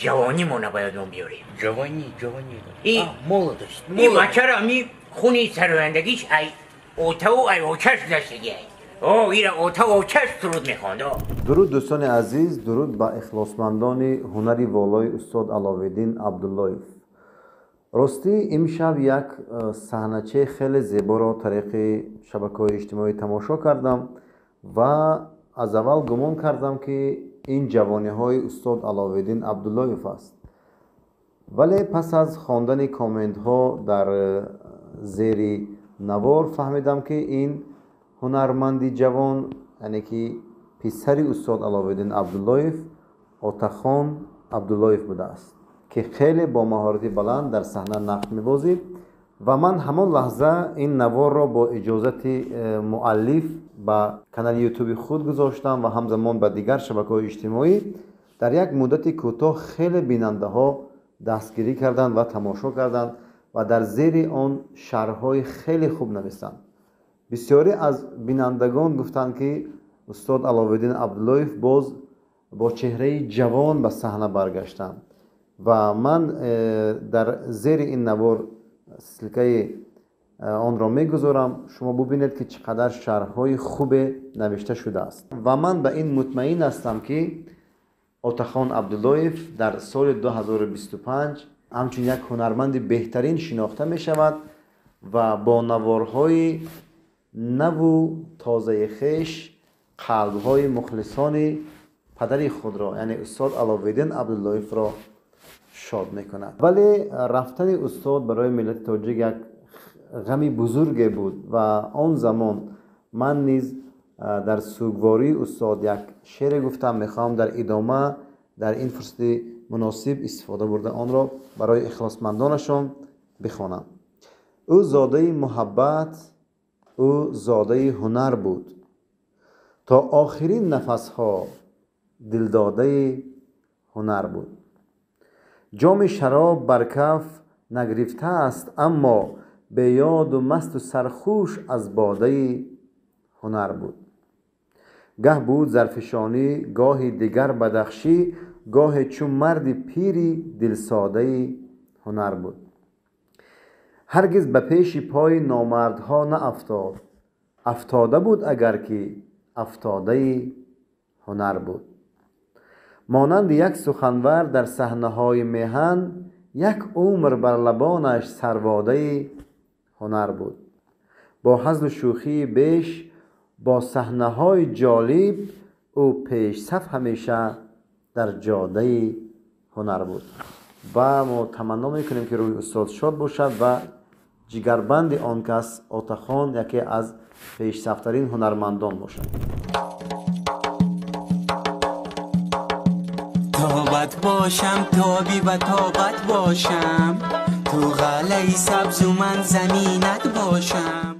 Ҷавонимона ба ёдмон биёрем. Ҷавонӣ, ҷавонӣ. И Молодость. И бачаро ми хуни сарояндагиш ай отаву ай очаш гузаштагӣ ай. О, ира отаву очаш суруд мехонд. Дуруд, дӯстони азиз, дуруд ба ихлосмандони ҳунари волои устод Аловиддин Абдуллоев. Ростӣ, имшаб як саҳначаи хеле зеборо тариқи шабакаҳои иҷтимоӣ тамошо кардам ва аз аввал гумон кардам, ки ин ҷавониҳои устод Аловиддин Абдуллоев аст. Вале пас аз хондани комментҳо дар зери навор фаҳмидам, ки ин ҳунарманди ҷавон, яъне ки писари устод Аловиддин Абдуллоев, Отахон Абдуллоев будааст, ки хеле бо маҳорати баланд дар саҳна нақш мебозид. Ва ман ҳамон лаҳза ин наворро бо иҷозати муаллиф ба канали ютуби худ гузоштам ва ҳамзамон ба дигар шабакаҳои иҷтимоӣ. Дар як муддати кӯтоҳ хеле бинандаҳо дастгирӣ карданд ва тамошо карданд ва дар зери он шарҳҳои хеле хуб навистанд. Бисёре аз бинандагон гуфтанд, ки устод Аловиддин Абдуллоев боз бо чеҳраи ҷавон ба саҳна баргаштанд. Ва ман дар зери ин навор ссылкаи онро мегузорам, шумо бубинед, ки чӣ қадар шарҳҳои хубе навишта шудааст. Ва ман ба ин мутмаин ҳастам, ки Отахон Абдуллоев дар соли 2025 ҳамчун як ҳунарманди беҳтарин шинохта мешавад ва бо наворҳои наву тозаи хеш қалбҳои мухлисони падари худро, яъне устод Аловиддин Абдуллоевро шод мекунад. Вале рафтани устод барои миллати тоҷик як ғами бузурге буд ва он замон ман низ дар сӯгвории устод як шеъре гуфтам. Мехоҳам дар идома дар ин фурсати муносиб истифода бурда онро барои ихлосмандонашон бихонам. Ӯ зодаи муҳаббат, ӯ зодаи ҳунар буд, то охирин нафасҳо дилдодаи ҳунар буд. Ҷоми шароб бар каф нагирифтааст, аммо беёду масту сархуш аз бодаи ҳунар буд. Гаҳ буд зарфишонӣ, гоҳи дигар бадахшӣ, гоҳе чун марди пири дилсодаи ҳунар буд. Ҳаргиз ба пеши пои номардҳо наафтод, афтода буд агар ки афтодаи ҳунар буд. Монанди як суханвар дар саҳнаҳои меҳан, як умр бар лабонаш сарводаи ҳунар буд. Бо ҳазлу шӯхии беш, бо саҳнаҳои ҷолиб, ӯ пешсаф ҳамеша дар ҷодаи ҳунар буд. Ва мо таманно мекунем, ки рӯҳи устод шод бошад ва ҷигарбанди он кас Отахон яке аз пешсафтарин ҳунармандон бошад. Тобат бошам, тоби ба тобат бошам, ту ғалаи сабзу ман заминат бошам.